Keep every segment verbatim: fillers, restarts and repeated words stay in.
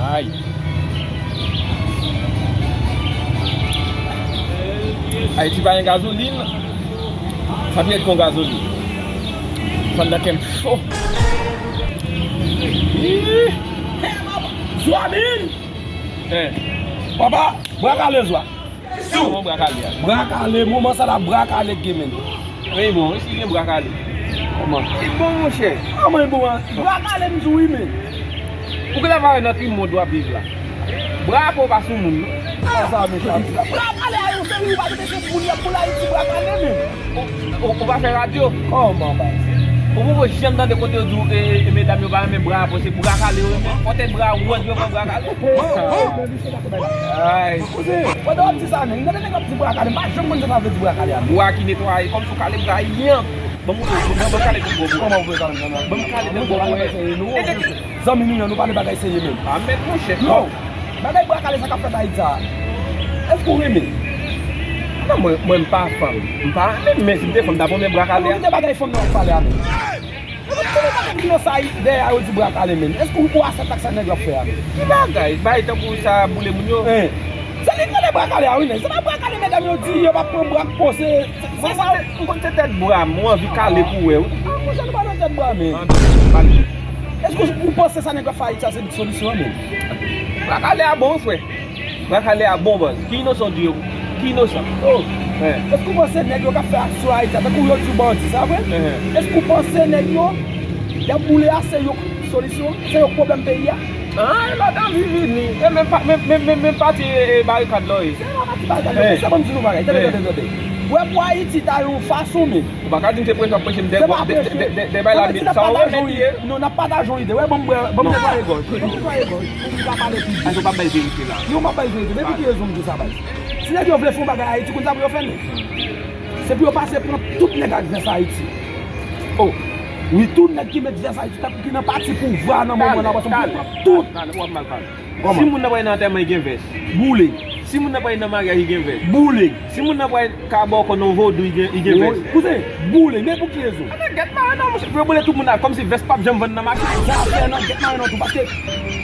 Ay. Ayiti pa gen gazolin. Sa pi rèd kon gazolin. Sa nan kè m cho. Ih. Zwa min. Eh. Papa, bra kale zwa. Kòman bra kale a? Bra kale, moman sa la, bra kale k gen, men. Wi, bon, wi, si gen bra kale. Kòman? Li bon, monchè. Kòman li bon an? Bra kale, m di w wi, men. Ou genlè pa wè nan ki mond w ap viv la. Bra pa w pa sou moun, non. Sa, sa, men, sa. Bra kale a, yon seri, ou pa tande se moun y ap boule Ayiti, bra kale, men. Ou, ou, ou pa fè radyo? Kòman, baz? Ou poko janm tande kote yo di w, e, e, medam yo pa renmen bra, se bra kale yo renmen. Poutèt bra wòz yo pran bra kale. Ay. Koze, pandan w ap di sa, nèg, gade nèg ap di bra kale, m pa janm konn sa sa vle di bra kale a. Bra ki netwaye, kòmsi w kale bra iyan. Ban m, ban m kale pou gwo bwè. Kòman w vle kale pou gwo bwè? Ban m kale pou gwo bwè. Zanmi nou an, nou pale bagay serye menm. A mèt monchè. Yo, bagay bra kale sa k ap fèt Ayiti a. Èske w renmen? Non, mwen, mwen m pa fanm. M pa renmen, men si m te fanm, m t ap renmen bra kale a. Kite bagay fanm nan w ap pale a menm. Yo pa tande bagay ki nan sa dèyè a yo di bra kale, men. Èske ou, ou aksepte ak sa nèg yo ap fè a, men? Ki bagay? Bagay tankou sa boule moun yo? Hein. Se li k rele bra kale a, wi, nèg. Se pa bra kale medam yo di, yo pa pran bra k pose. Se, se sa. M konn se tèt bra m, ou anvi kale pou wè, wi. Ah, monchè, nou pa nan tèt bra, men. Èske ou, ou panse sa nèg yo ap fè Ayiti a, se solisyon an, men? Bra kale a bon, wi, frè. Bra kale a bon baz. Ki inosan w di yo? Ki inosan? Oh. Èske w panse nèg yo k ap fè aksyon Ayiti a, tankou yo di w bandi, sa vre? Èske w panse nèg yo, y ap boule a, se yo k solisyon, se yo k pwoblèm peyi a? Ah, lòt anvi vini. E menm pa, menm, menm, menm, menm pati, e, e, barikad la, wi. Se pa pati barikad la, se ban m di nou bagay. Tande, tande, tande. Wè pou Ayiti ta yon fason, men. Ou pa ka di m se preche w ap preche m de, de, de, de, de bay la byen. Sa w remèt li ye? Non, n ap pataje yon ide. Wè, ban m bwè, ban m netwaye gòj. Ban m netwaye gòj. Pou m ka pale pi byen. Aso w p ap bay verite la. Yo, m ap bay verite. Men pou ki rezon m di sa, baz? Si nèg yo vle fè yon bagay Ayiti, konn sa pou yo fè, non? Se pou yo pase pran tout nèg ak vès Ayiti. Oh. Wi, tout nèg ki met vès Ayiti, ki nan pati pouvwa nan moman nan, pase pou yo pran tout. Talè, talè, w ap mal pale. Kòman? Si moun nan pral nan antèman, li gen vès. Boule. Si moun nan pral nan maryaj, li gen vès. Boule. Si moun nan pral ka ba w kò nan vodou, li gen, li gen vès. Kouzen, boule. Men pou ki rezon? Ann gèt mare non, monchè. Pou yo boule tout moun la, kòmsi vès p ap janm vann nan mache. Zafè nan gèt mare non tou, paske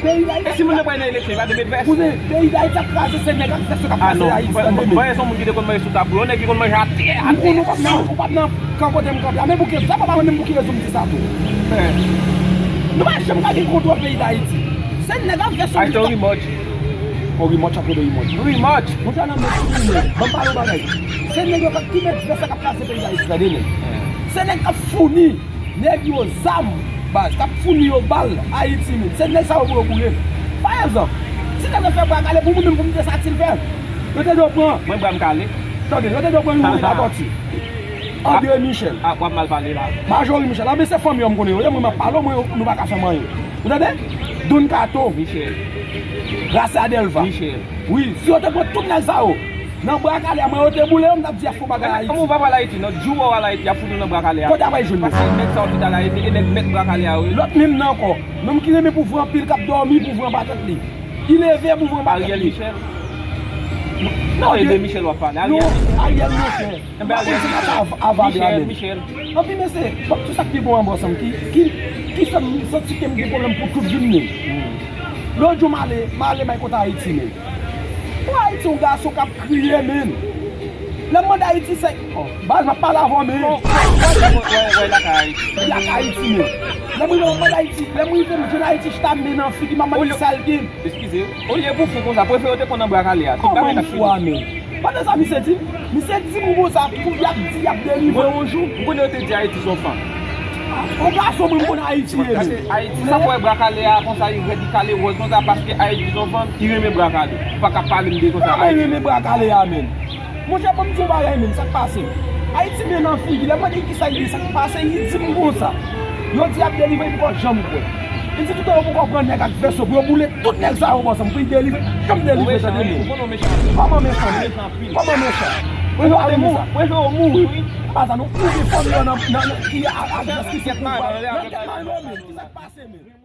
peyi Dayiti. E si moun nan pral nan eleksyon, li pa dwe met vès? Kouzen, peyi Dayiti ap kraze, se nèg ak vès yo k ap kraze Ayiti, tande men. Voye son moun ki te konn manje sou tab roulan, nèg ki konn manje atè, atè. Ou, ou p ap nan, ou p ap nan kan kote m kanpe a, men pou ki, sa papa mwen menm pou ki rezon m di sa tou. Nou pa janm ka gen kontwòl peyi Dayiti. Se nèg ak vès yo. Achte yon rematch. Yon rematch ap rele rematch. Rematch. Monchè, nan men tout moun, ban m pale yon bagay. Se nèg yo k ap ki met vès la k ap kraze peyi Dayiti, tande nèg. Se nèg k ap founi nèg yo zam, baz, k ap founi yo bal, Ayiti menm. Se nèg sa yo pou yo boule. Pa egzanp, si nèg yo fè bra kale pou mwen menm pou m te sa ti l fè, yo te dwe pran. Mwen bra m kale. Tande, yo te dwe pran Youri Latortue. André Michel. A, w ap mal pale la. Majorie Michel. Anben se fanmi an m konnen yo ye, mwen m ap pale w, mwen nou pa ka fè m anyen. Ou tande? Don Kato. Michel. Gracia Delva. Michel. Wi, si yo te pran tout nèg sa yo, nan bra kale a, mwen yo te boule yo, m t ap di y ap fè yon bagay Ayiti. Kòman w pa pral Ayiti? Nan jou w al Ayiti, y ap fout ou nan bra kale a. Kote y ap al jwenn nou? Paske nèg sa yo ki t al Ayiti, e nèg mèt bra kale a yo ye. Lòt menm nan ankò, nonm ki renmen pouvwa anpil, k ap dòmi pouvwa anba tèt li. Ki leve pou vre. Ariel Michel. Non, André Michel w ap pale. Ariel Michel. Ariel Michel. Enben, Ariel Michel. Michel, Michel. Anpi mesye, bon, tout sa k pi bon an bòs an, ki, ki, ki fè m santi ke m gen pwoblèm pou tout vi m, men. Lòt jou, m ale, m ale may kote Ayiti, men. Pou Ayiti, yon gason k ap kriye, men. Lè m mande Ayiti, se, oh, baz, m ap pale avè w, men. Wè, wè, wè, lakay Ayiti. Lakay Ayiti, men. Lè m rive, m mande Ayiti, lè m rive, m jwenn Ayiti chita, men nan figi m, m ap mande sa l gen. Eskize, olye pou fou konsa, prefere w te pran nan bra kale a. Kòman m fou a menm? Pandan sa misye di m, misye di m konsa, pou y ap di y ap delivre yon jou. M konnen yo te di Ayiti se yon fanm. Yon gason mwen m konnen Ayiti ye menm. Ayiti, sa fè bra kale a konsa, li rèd, li kale wòz konsa, paske Ayiti se yon fanm, li renmen bra kale. Ou pa ka pale m de konsa. Kòman li renmen bra kale a menm? Monchè, ban m di w yon bagay menm, sa k pase? Ayiti men nan figi, lè m mande l kisa l ye, sa k pase, li di m konsa. Yo di y ap delivre, li poko janm kwè. Li di toutan yo poko pran nèg ak vès yo pou yo boule tout nèg sa yo bò ansanm pou li delivre. Janm delivre, tande men. Kòman mechan? Kòman mechan? Kòman mechan? Prefere w mouri, wi. Pa sa non, ou gen fanmi yo nan, nan, nan, ki a, a, ki se pouvwa. Nan tèt mari yo menm, ki sa k pase menm?